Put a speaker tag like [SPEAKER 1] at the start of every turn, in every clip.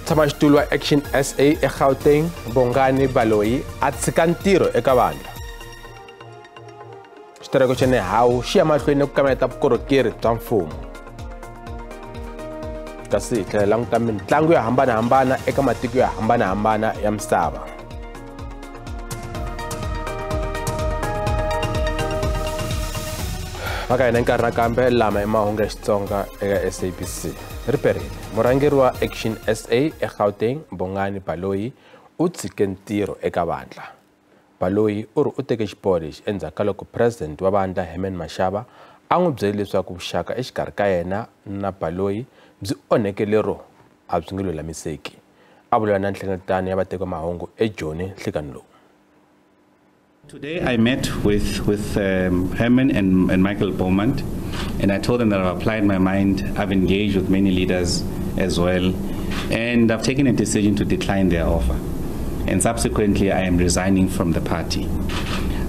[SPEAKER 1] Mutshamaxitulu wa Action SA eGauteng Bongani Baloyi a tshika ntirho eka vandla. Xitereko xa NEHAWU xi ya mahlweni ku kamanyeta vukorhokeri bya mfumo. Kasi hi tlhela languta mitlangu yo hambanahambana eka matiko yo hambanahambana ya misava. Mhaka hina nkarhi nakambe lama i mahungu ya Xitsonga eka SABC. Riperile, murhangeri wa Action SA eGauteng Bongani Baloyi u tshike ntirho eka vandla. Baloyi u ri u teke xiboho lexi endzhaku ka loko president wa vandla Herman Mashaba a n'wi byele leswaku vuxaka exikarhi ka yena na Baloyi byi onheke lero a byi nge lulamiseki. A vulavula na nhlengeletano ya vateki va mahungu eJoni nhlikani lowu.
[SPEAKER 2] Today I met with Herman and Michael Beaumont, and I told them that I've applied my mind, I've engaged with many leaders as well, and I've taken a decision to decline their offer. And subsequently I am resigning from the party.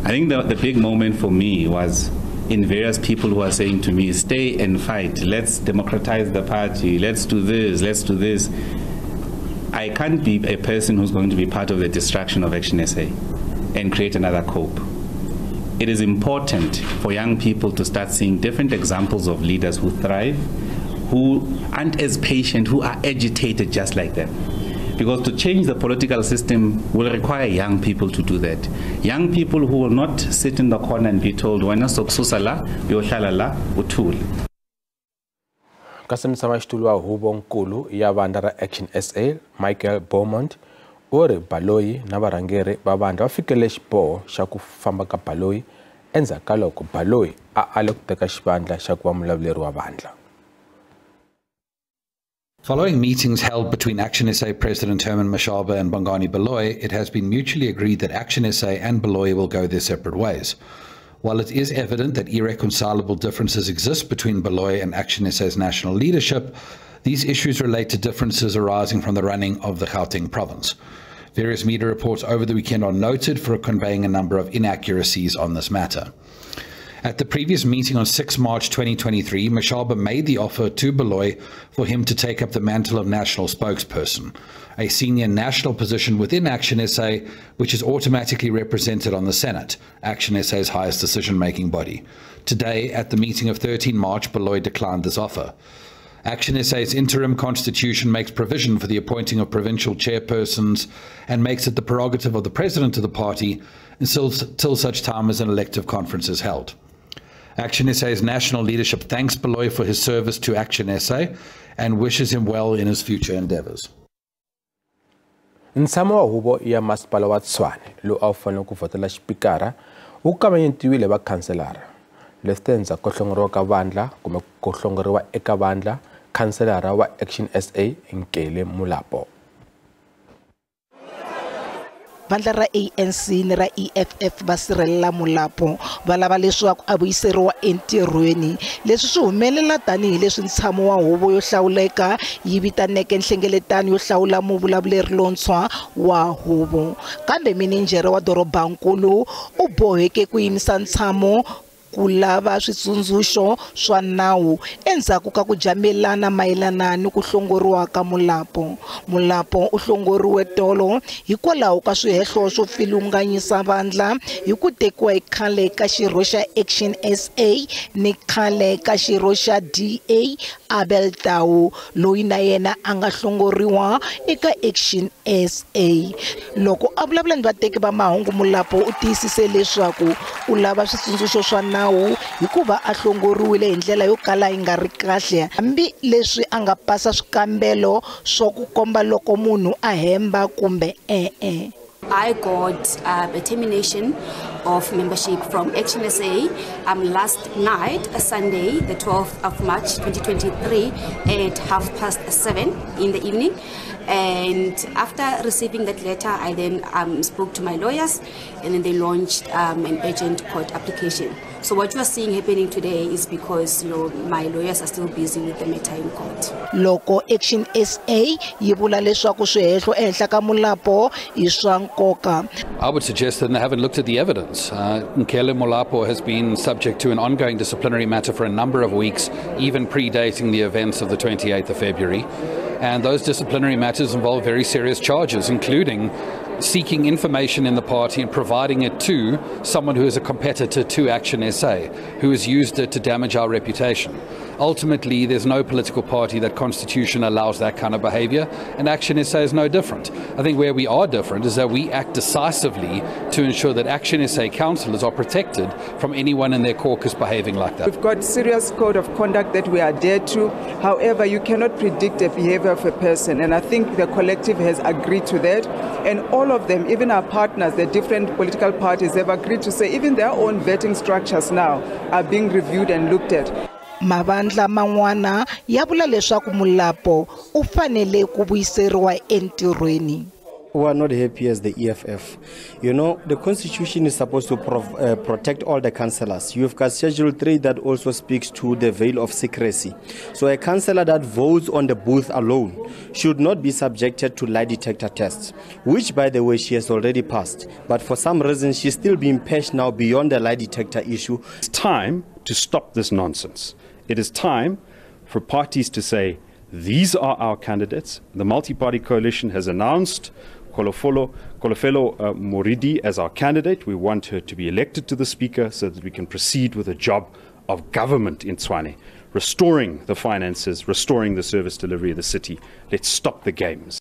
[SPEAKER 2] I think the big moment for me was in various people who are saying to me, stay and fight, let's democratize the party, let's do this, let's do this. I can't be a person who's going to be part of the destruction of Action SA and create another COPE. It is important for young people to start seeing different examples of leaders who thrive, who aren't as patient, who are agitated just like them. Because to change the political system will require young people to do that. Young people who will not sit in the corner and be told, wena sokususa la, uyohlala la, uthule.
[SPEAKER 1] Kasi mutshamaxitulu wa huvonkulu ya vandla ra Action SA, Michael Beaumont, u ri Baloyi na varhangeri va vandla va fikelele xiboho xa ku famba ka Baloyi endzhaku ka loko Baloyi a ale ku teka xivandla xa ku va mulavuleri wa vandla.
[SPEAKER 3] Following meetings held between Action SA President Herman Mashaba and Bongani Baloyi, it has been mutually agreed that Action SA and Baloyi will go their separate ways. While it is evident that irreconcilable differences exist between Baloyi and Action SA's national leadership, these issues relate to differences arising from the running of the Gauteng province. Various media reports over the weekend are noted for conveying a number of inaccuracies on this matter. At the previous meeting on 6 March 2023, Mashaba made the offer to Baloyi for him to take up the mantle of national spokesperson, a senior national position within Action SA, which is automatically represented on the Senate, Action SA's highest decision-making body. Today, at the meeting of 13 March, Baloyi declined this offer. Action SA's interim constitution makes provision for the appointing of provincial chairpersons and makes it the prerogative of the president of the party until such time as an elective conference is held. Action SA's national leadership thanks Baloyi for his service to Action SA and wishes him well in his future endeavors.
[SPEAKER 1] Ntshamo wa huvo ya masipala wa Tshwane lowu a wu fanele ku vhotela xipikara wu kavanyetiwile va khanselara. Leswi endzhaku ko hlongoriwa ka vandla kumbe ku hlongoriwa eka vandla khanselara wa Action SA Nkele Molapo.
[SPEAKER 4] Vandla ra ANC ni ra EFF va sirhelela Molapo va lava leswaku a vuyiseriwa entirhweni. Leswi swi humelela tanihileswi ntshamo wa huvo yo hlawuleka yi vitaneke nhlengeletano yo hlawula muvulavuleri lontshwa wa huvo. Kambe mininjhere wa dorobankulu u boheke ku yimisa ntshamo ku lava switsundzuxo swa nawu endzhaku ka ku jamelana mayelana ni ku hlongoriwa ka Molapo. Molapo u hlongoriwe tolo hikwalaho ka swihehlo swo pfilunganyisa vandla hi ku tekiwa hi khale ka xirho xa Action SA ni khale ka xirho xa DA Abel Tau, loyi na yena a nga hlongoriwa eka Action SA. Loko a vulavula ni vateki va mahungu, Molapo u tiyisise leswaku u lava switsundzuxo swa nawu hikuva a hlongoriwile hi ndlela yo kala yi nga ri kahle, hambi leswi a nga pasa swikambelo swa ku komba loko munhu a hemba kumbe e-e.
[SPEAKER 5] I got a termination of membership from Action SA last night, Sunday, the 12th of March 2023 at 7:30 in the evening. And after receiving that letter, I then spoke to my lawyers, and then they launched an urgent court application. So what you are seeing happening today is because, you know, my lawyers are still busy with the matter in court.
[SPEAKER 4] Loko Action SA yi vula leswaku swihehlo ehenhla ka Molapo i swa nkoka.
[SPEAKER 3] I would suggest that they haven't looked at the evidence. Mkhele Molapo has been subject to an ongoing disciplinary matter for a number of weeks, even predating the events of the 28th of February. And those disciplinary matters involve very serious charges, including seeking information in the party and providing it to someone who is a competitor to Action SA, who has used it to damage our reputation. Ultimately, there's no political party that constitution allows that kind of behavior, and Action SA is no different. I think where we are different is that we act decisively to ensure that Action SA councillors are protected from anyone in their caucus behaving like that.
[SPEAKER 6] We've got serious code of conduct that we adhere to. However, you cannot predict the behavior of a person, and I think the collective has agreed to that. And all of them, even our partners, the different political parties, have agreed to say even their own vetting structures now are being reviewed and looked at.
[SPEAKER 4] Mavandla man'wana ya vula leswaku Molapo u fanele ku vuyiseriwa entirhweni.
[SPEAKER 7] We are not happy as the EFF. You know, the Constitution is supposed to protect all the councillors. You've got Schedule 3 that also speaks to the veil of secrecy. So a councillor that votes on the booth alone should not be subjected to lie detector tests, which, by the way, she has already passed. But for some reason, she's still being pushed now beyond the lie detector issue.
[SPEAKER 8] It's time to stop this nonsense. It is time for parties to say, these are our candidates. The multi-party coalition has announced Kholofelo Moridi as our candidate. We want her to be elected to the Speaker so that we can proceed with the job of government in Tshwane, restoring the finances, restoring the service delivery of the city. Let's stop the games.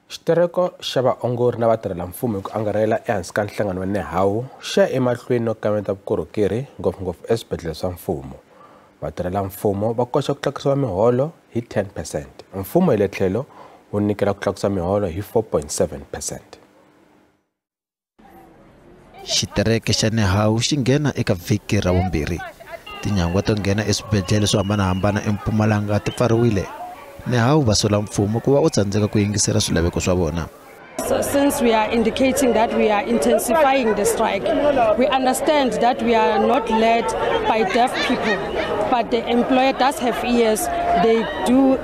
[SPEAKER 1] Xitereko xa vaongori na vatirhelamfumo hi ku angarhela ehansi ka nhlangano wa NEHAWU xa emahlweni no kameta vukorhokeri ngopfungopfu eswibedhlele swa mfumo. Vatirhelamfumo va koxa ku tlakusiwa miholo hi 10%. Mfumo hi le tlhelo wu nyikela ku tlakusa miholo hi 4.7%.
[SPEAKER 9] Xitereke xa NEHAWU xi nghena eka vhiki ra vumbirhi. Tinyangwa to nghena eswibedhlele swo hambanahambana eMpumalanga ti pfariwile. NEHAWU va sola mfumo ku va u tsandzeka ku yingisela swilaveko swa vona.
[SPEAKER 10] So since we are indicating that we are intensifying the strike, we understand that we are not led by deaf people, but the employer does have ears. They do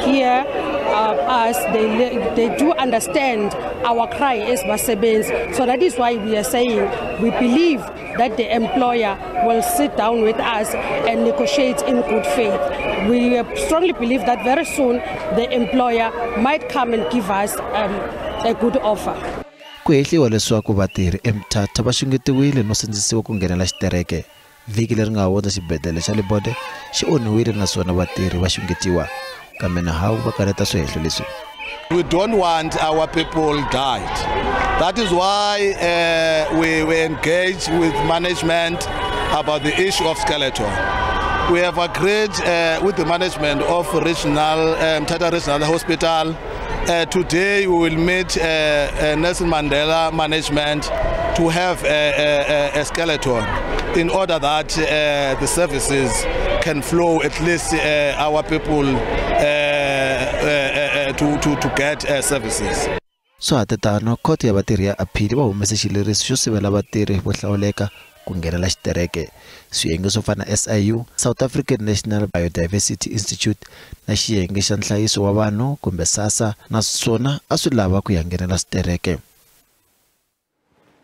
[SPEAKER 10] hear us, they do understand our cry as Basebenzi. So that is why we are saying we believe that the employer will sit down with us and negotiate in good faith. We strongly believe that very soon the employer might come and give us a good offer.
[SPEAKER 9] Ku hehliwa leswaku vatirhi eMthatha va xungetiwile no sindzisiwa ku nghenela xitereke. Vhiki leri nga hundza xibedhlele xa Libode xi onhiwile naswona vatirhi va xungetiwa. Kambe NEHAWU va kaneta swihehlo leswi.
[SPEAKER 11] We don't want our people died. That is why we engage with management about the issue of skeleton. We have agreed with the management of regional Mthatha Regional Hospital. Today we will meet Nelson Mandela management to have a skeleton in order that the services can flow, at least our people to get services.
[SPEAKER 9] Swa ha tano, khoto ya vatirhi ya appeal va humese xileriso xo sivela vatirhi vo hlawuleka ku nghenela xitereke. Swiyenge swo fana na SIU, South African National Biodiversity Institute na xiyenge xa nhlayiso wa vanhu kumbe SASSA naswona a swi lava ku ya nghenela xitereke.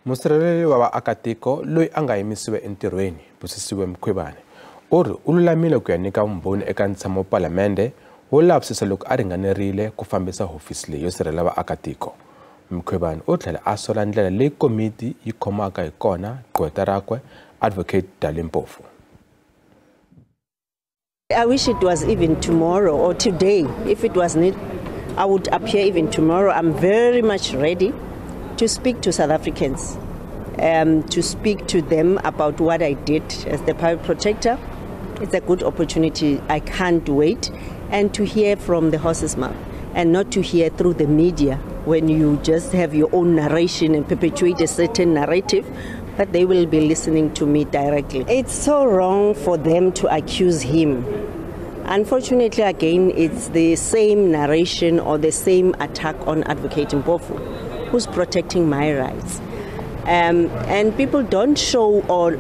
[SPEAKER 1] Musirheleli wa vaakatiko loyi a nga yimisiwa entirhweni Busisiwe Mkhwebane u ri u lulamile ku ya nyika vumbhoni eka ntshamo wa palamende wo lavisisa loko a ringanerile ku fambisa hofisi leyi yo sirhelela vaakatiko. Mkhwebane u tlhela a sola ndlela leyi komiti yi khomaka hi kona gqweta rakwe Advocate Dali Mpofu.
[SPEAKER 12] I wish it was even tomorrow or today. If it was not, I would appear even tomorrow. I'm very much ready to speak to South Africans, to speak to them about what I did as the public protector. It's a good opportunity. I can't wait. And to hear from the horse's mouth and not to hear through the media when you just have your own narration and perpetuate a certain narrative, but they will be listening to me directly. It's so wrong for them to accuse him. Unfortunately, again, it's the same narration or the same attack on Advocate Mpofu, who's protecting my rights. And people don't show or,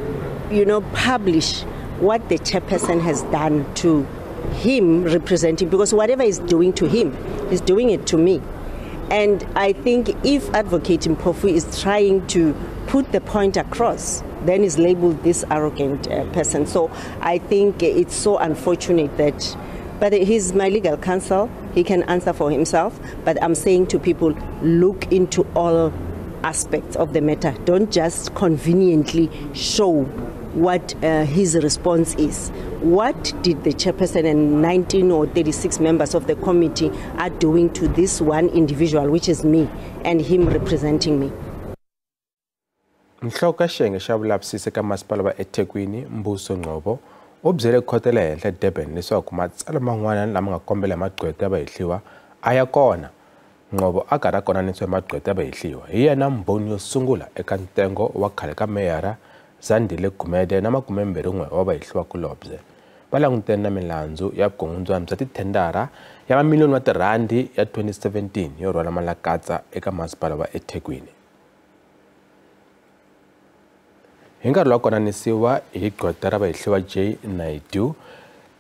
[SPEAKER 12] you know, publish what the chairperson has done to him representing, because whatever he's doing to him, he's doing it to me. And I think if Advocate Mpofu is trying to put the point across, then he's labeled this arrogant person. So I think it's so unfortunate that, but he's my legal counsel, he can answer for himself. But I'm saying to people, look into all aspects of the matter. Don't just conveniently show what his response is. What did the chairperson and 19 or 36 members of the committee are doing to this one individual, which is me, and him representing me?
[SPEAKER 1] Nhloko ya xiyenge xa vulavisisi eka masipala wa eThekwini Mbuso Ngcobo u byele khoto ya le henhla Durban leswaku matsalwa man'wana lama nga kombela hi magqweta ya vahehliwa a ya kona. Ngcobo a karhi a konanisiwa hi magqweta ya vahehliwa hi yena mbhoni yo sungula eka ntengo wa khale ka meyara Zandile Gumede na 21 wa vahehliwakulobye. Va langutene na milandzu ya vukungundzwana bya tithendara ya mamiliyoni wa tirhandi ya 2017 yo rhwala malakatsa eka masipala wa eThekwini. Hi nkarhi lowu konanisiwa hi gqweta ra vahehliwa J Naidu,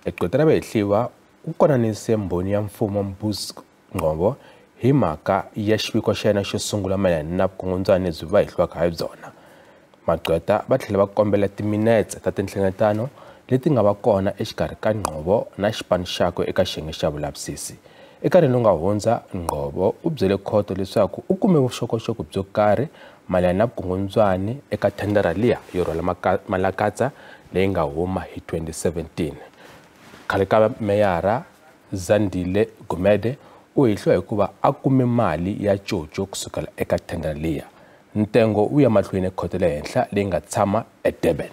[SPEAKER 1] gqweta ra vahehliwa u konanise mbhoni ya mfumo Mbuso Ngcobo hi mhaka ya xiviko xa yena xo sungula mayelana na vukungundzwana lebyi va hehliwaka hi byona. Magqweta va tlhela va kombela timinetse ta tinhlengeletano leti nga va kona exikarhi ka Ngcobo na xipano xakwe eka xiyenge xa vulavisisi. Enkarhini lowu nga hundza, Ngcobo u byele khoto leswaku u kume vuxokoxoko byo karhi mayelana na vukungundzwani eka thendara liya yo rhwala malakatsa leyi nga huma hi 2017. Khale ka meyara Zandile Gumede u hehliwa hikuva a kume mali ya coco kusukela eka thendara liya. Ntengo wu ya mahlweni ekhoto le henhla leyi nga tshama eDurban.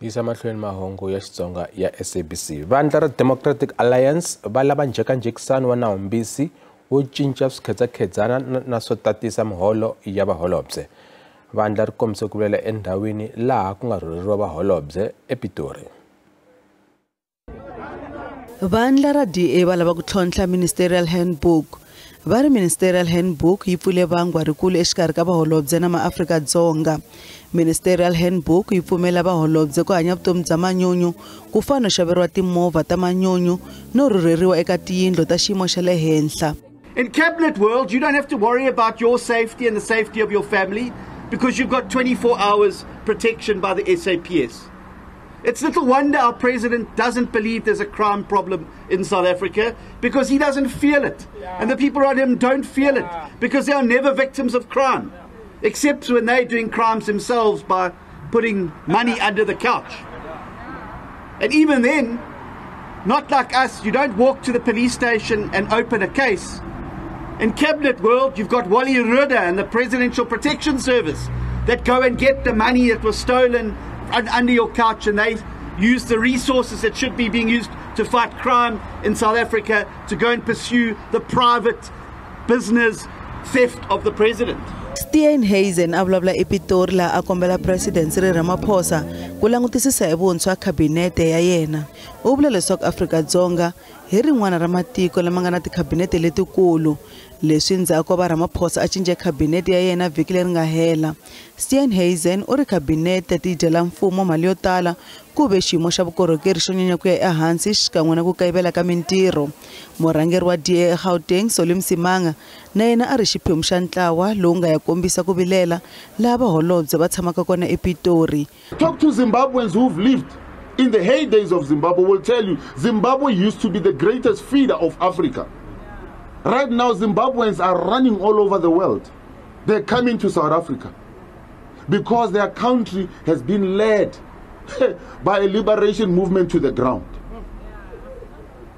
[SPEAKER 1] Yisa mahlweni mahungu ya Xitsonga ya SABC. Vandla ra Democratic Alliance va lava njhekanjhekisano wa nawumbisi wo cinca swikhedzakhedzana na swo tatisa miholo ya vaholobye. Vandla ri kombise ku vilela endhawini laha ku nga rhurheriwa vaholobye ePitori.
[SPEAKER 13] Vandla ra DA va lava ku tlhontlha Ministerial Handbook. Va ri Ministerial Handbook yi pfule vangwa rikulu exikarhi ka vaholobye na maAfrika-Dzonga. Ministerial Handbook yi pfumela vaholobye ku hanya vutomi bya manyunyu, ku fana no xaveriwa timovha ta manyunyu no rhurheriwa eka tiyindlu ta xiyimo xa le henhla.
[SPEAKER 14] In cabinet world, you don't have to worry about your safety and the safety of your family because you've got 24 hours protection by the SAPS. It's little wonder our president doesn't believe there's a crime problem in South Africa because he doesn't feel it. Yeah. And the people around him don't feel it because they are never victims of crime, except when they're doing crimes themselves by putting money under the couch. And even then, not like us, you don't walk to the police station and open a case. In cabinet world, you've got Wally Rudder and the Presidential Protection Service that go and get the money that was stolen under your couch, and they use the resources that should be being used to fight crime in South Africa to go and pursue the private business theft of the president.
[SPEAKER 13] Steenhuisen a vulavula ePitori laha a kombela President Cyril Ramaphosa ku langutisisa hi vuntshwa khabinete ya yena. U vula leswaku Afrika-Dzonga hi rin'wana ra matiko lama nga na tikhabinete letikulu. Leswi ndzhaku va Ramaphosa a cince khabinete ya yena vhiki leri nga hela. Steenhuisen u ri khabinete ti dyela mfumo mali yo tala ku ve xiyimo xa vukorhokeri xo nyanya ku ya ehansi xikan'we na ku kayivela ka mintirho. Murhangeri wa DA eGauteng Solly Msimanga na yena a ri xiphemu xa ntlawa lowu nga ya kombisa ku vilela laha vaholobye va tshamaka kona ePitori.
[SPEAKER 15] Talk to Zimbabweans who've lived in the heydays of Zimbabwe will tell you Zimbabwe used to be the greatest feeder of Africa. Right now, Zimbabweans are running all over the world. They're coming to South Africa because their country has been led by a liberation movement to the ground.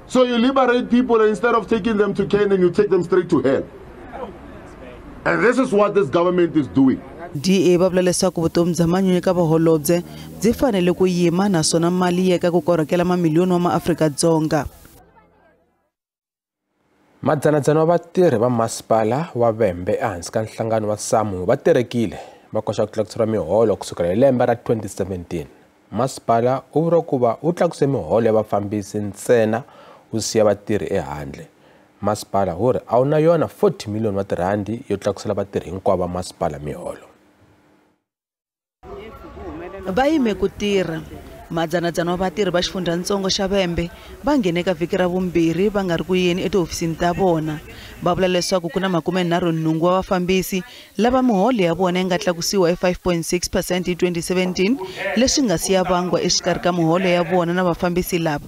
[SPEAKER 15] So you liberate people, and instead of taking them to Canaan, you take them straight to hell. And this is what this government is doing.
[SPEAKER 13] DA va vula leswaku vutomi bya manyunyu ka vaholobye byi fanele ku yima naswona mali yi eka ku korhokela mamiliyoni wa maAfrika-Dzonga.
[SPEAKER 1] Madzanadzana wa vatirhi va masipala wa Vhembe ehansi ka nhlangano wa SAMU va terekile va koxa ku tlakuseriwa miholo kusukela hi lembe ra 2017. Masipala u vuriwa ku va wu tlakuse miholo ya vafambisi ntsena wu siya vatirhi ehandle. Masipala wu ri a wu na yona 40 miliyoni wa tirhandi yo tlakusela vatirhi hinkwavo va masipala miholo.
[SPEAKER 13] Va yime ku tirha. Madzanadzana wa vatirhi va xifundzatsongo xa Vhembe va nghene ka vhiki ra vumbirhi va nga ri ku yeni etihofisini ta vona. Va vula leswaku ku na 38 wa vafambisi lava miholo ya vona yi nga tlakusiwa hi 5.6% hi 2017, leswi nga siya vangwa exikarhi ka miholo ya vona na vafambisi lava.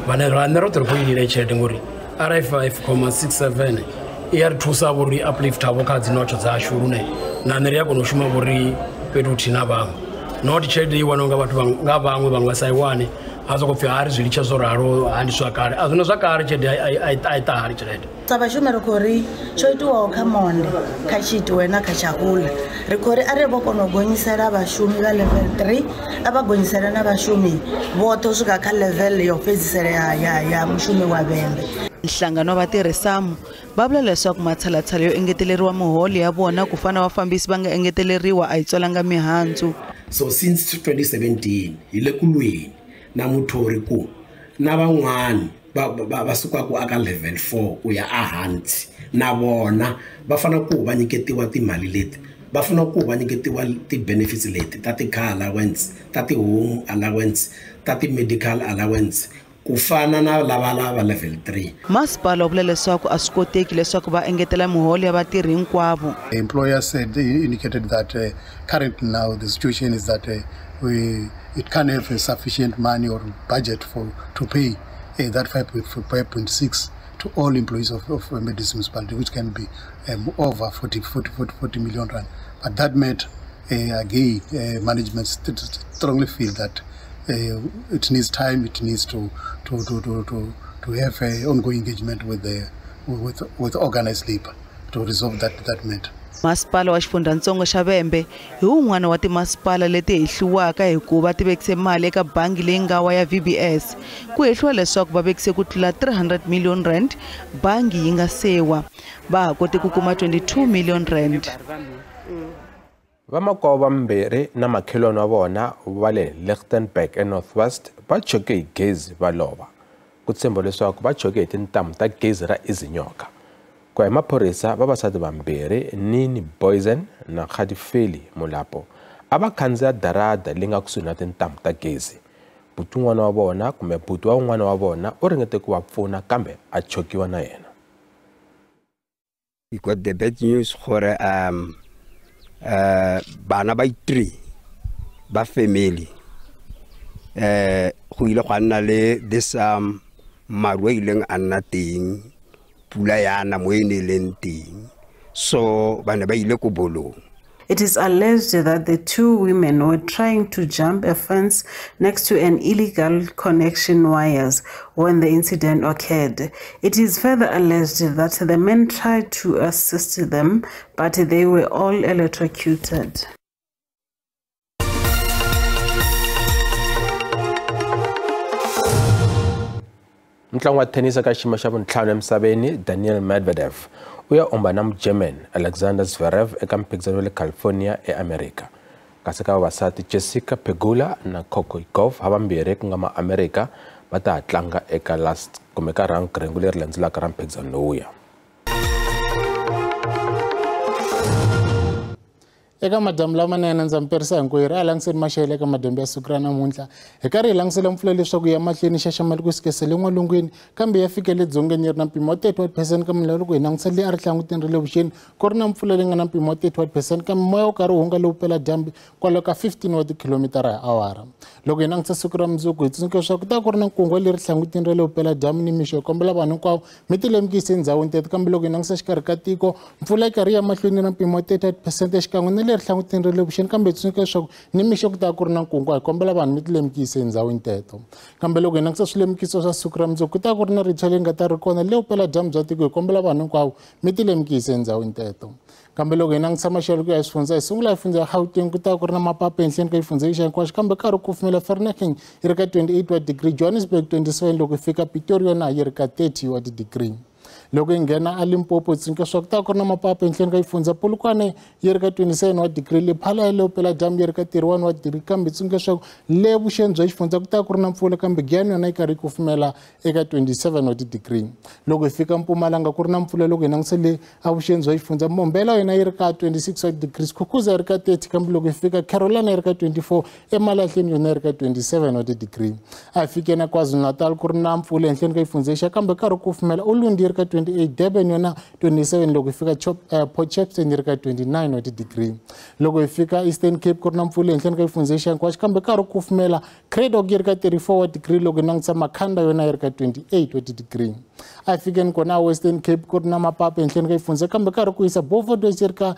[SPEAKER 16] Vane ro tirhi ku yile tshelede ngori arali 5.67 i ya ri thusa vho ri uplift vho kha dzi notsho dzashu lune na nṋe ri a kona u shuma vho ri fhethu huthihi na vhaṅwe. Not tshelede i waniwa nga vhathu nga vhaṅwe vhaṅwe vha sa i wane a sokou pfhi ha ri zwi litsha zwo ralo ha ndi zwa kale a zwino zwa kale tshelede a i ṱahali tshelede.
[SPEAKER 17] Sa vhashumi ri khou ri tsho itiwaho kha monde kha tshi itiwe na kha tshaula. Ri khou ri arali vho kona u gonyisela vhashumi vha level 3 a vha gonyisela na vhashumi vhoṱhe u swika kha level yo fhedzisela ya mushumi wa Vhembe.
[SPEAKER 13] Nhlangano wa vatirhi SAMU va vula leswaku matshalatshala yo engeteleriwa miholo ya vona ku fana vafambisi va nga engeteleriwa a yi tswalanga mihandzu.
[SPEAKER 18] So since 2017 hi le ku lweni na muthori ku na van'wani va suka ku aka level 4 ku ya ehansi na vona va fanele ku va nyiketiwa timali leti, va fanele ku va nyiketiwa ti-benefits leti ta ti-car allowance, ta ti-home allowance, ta ti-medical allowance ku fana na lava lava level 3.
[SPEAKER 13] Masipala wu vula leswaku a swi koteki leswaku va engetela miholo ya vatirhi hinkwavo.
[SPEAKER 19] The employer said indicated that currently now the situation is that it can't have a sufficient money or budget for to pay that 5.6 to all employees of Medicine Municipality, which can be over 40 million rand. But that meant again management strongly feel that it needs time. It needs to have an ongoing engagement with the with organized labor to resolve that matter.
[SPEAKER 13] Masipala wa xifundzatsongo xa Vhembe hi wun'wana wa timasipala leti hehliwaka hikuva ti vekise mali eka bangi leyi nga wa ya VBS. Ku hehliwa leswaku va vekise ku tlula 300 million rand, bangi yi nga sewa. Va ha kote ku kuma 22 million rand.
[SPEAKER 1] Vamakwavo vambirhi na makhelwani wa vona va le Lichtenburg eNorth West va choke hi gezi va lova. Ku tshemba leswaku va choke hi tintambu ta gezi ra Izinyoka. Ku ya hi maphorisa, vavasati vambirhi Nini Boysen na Khadifeli Molapo a va khandziya darada leyi nga kusuhi na tintambu ta gezi. Buti un'wana wa vona kumbe buti wa un'wana wa vona u ringete ku va pfuna kambe a chokiwa na yena.
[SPEAKER 20] We got the bad news gore bana ba 3 ba family go ile gwa nna le this maru a ileng a nna teng, pula ya na mo e ne leng teng, so ba ne ba ile ko bolong.
[SPEAKER 21] It is alleged that the two women were trying to jump a fence next to an illegal connection wires when the incident occurred. It is further alleged that the men tried to assist them, but they were all electrocuted.
[SPEAKER 1] Mutlangi wa thenisi ka xiyimo xa vuntlhanu emisaveni Daniel Medvedev u ya omba na Mugerman Alexander Zverev eka mphikizano wa le California eAmerika. Kasi ka vavasati Jessica Pegula na Coco Gauff havambirhi ku nga maAmerika va ta tlanga eka last kumbe ka rhengu leri landzelaka ra mphikizano lowuya.
[SPEAKER 22] Eka madamu lamanene ndza mi perisa hinkwerhu a langiseni maxelo eka madyambu ya siku ra namuntlha hi karhi hi langisela mpfula leswaku ya mahlweni xaxamale ku sikisele n'walungwini kambe ya fika le dzongeni yi ri na mpimo wa 31% kambe loko hi langutisa le a ri hlanguteni ra le vuxeni ku ri na mpfula leyi nga na mpimo wa 31% kambe moya wu karhi wu hunga lowu pela dyambu kwalomu ka 15 wa tikhilomitara hi awara. Loko hi langutisa siku ra mundzuku hi tsundzuka leswaku ku ta ku ri na nkungwa leri hlanguteni ra le vupeladyambu ni mixo hi kombela vanhu hinkwavo mi ti lemukisa endhawini teto kambe loko hi langutisa xikarhi ka tiko mpfula yi karhi ya mahlweni na mpimo wa 38% xikan'we na le le rihlangutini ra le vuxeni, kambe tsundzuka leswaku ni mixo ku ta ku ri na nkungu, hi kombela vanhu mi tilemukisa endhawini teto. Kambe loko hi langutisa swilemukiso swa siku ra mundzuku, ku ta ku ri na ritshwa leri nga ta ri kona le vupeladyambu bya tiko, hi kombela vanhu hinkwavo mi tilemukisa endhawini teto. Kambe loko hi langutisa maxelo ku ya hi swifundza, hi sungula hi fundza ya Gauteng, ku ta ku ri na mapapa ehenhleni ka xifundza lexi hinkwaxo, kambe ka ri kufumela Vereeniging yi ri ka 28 wa degree, Johannesburg 27, loko hi fika Pretoria yona yi ri ka 30 wa degree. Loko hi nghena a Limpopo, tsundzuka leswaku ku ta ku ri na mapapa ehenhleni ka xifundza, Polokwane yi ri ka 27 wa degree, Lephala ya le vupeladyambu yi ri ka 31 wa degree, kambe tsundzuka leswaku le vuxeni bya xifundza ku ta ku ri na mpfula, kambe Giyani yona yi karhi yi kufumela eka 27 wa degree. Loko hi fika Mpumalanga ku ri na mpfula, loko hi langutisa le avuxeni bya xifundza, Mbombela yona yi ri ka 26 wa degrees, Khukhuza yi ri ka 30, kambe loko hi fika Carolina yi ri ka 24, eMalahleni yona yi ri ka 27 wa degree. A hi fike na KwaZulu-Natal ku ri na mpfula ehenhleni ka xifundza lexiya, kambe karhi kufumela Ulundi yi ri ka 28, Durban yona 27, loko hi fika Port Shepstone yi ri ka 29 wa degree. Loko hi fika Eastern Cape ku ri na mpfula ehenhleni ka xifundza lexiya hinkwaxo, kambe karhi kufumela Cradock yi ri ka 34 wa degree, loko hi langutisa Makhanda yona yi ri ka 28 wa degree. A hi fikeni kona Western Cape ku ri na mapapa ehenhleni ka xifundza, kambe karhi ku hisa Beaufort West yi ri ka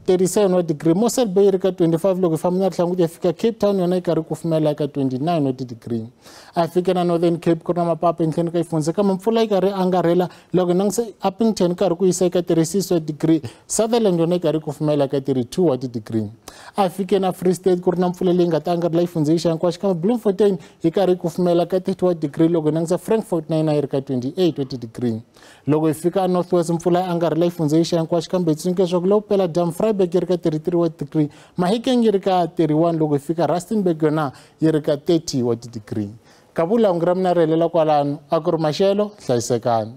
[SPEAKER 22] 37 wa degree, Mossel Bay yi ri ka 25, loko hi famba na rihlanguti ya fika Cape Town yona yi karhi kufumela eka 29 wa degree. A hi fike na Northern Cape ku ri na mapapa ehenhleni ka xifundza, kambe mpfula yi karhi angarhela, loko hi langutisa Upington karhi ku yisa eka 36 wa degree, Sutherland yona yi karhi kufumela eka 32 wa degree. A hi fike na Free State ku ri na mpfula leyi nga ta angarhela xifundza lexiya hinkwaxo, kambe Bloemfontein yi karhi kufumela ka 30 wa degree, loko hi langutisa Frankfurt na yona yi ri ka 28 wa degree. Loko hi fika North West mpfula yi angarhela xifundza lexiya hinkwaxo, kambe hi tsundzuka leswaku lowu vupeladyambu Vryburg yi ri ka 33 wa degree, Mahikeng yi ri ka 31, loko hi fika Rustenburg yona yi ri ka 30 wa degree. Kavula hungu ra mina ri helela kwalano, a ku ri maxelo, hlayisekani.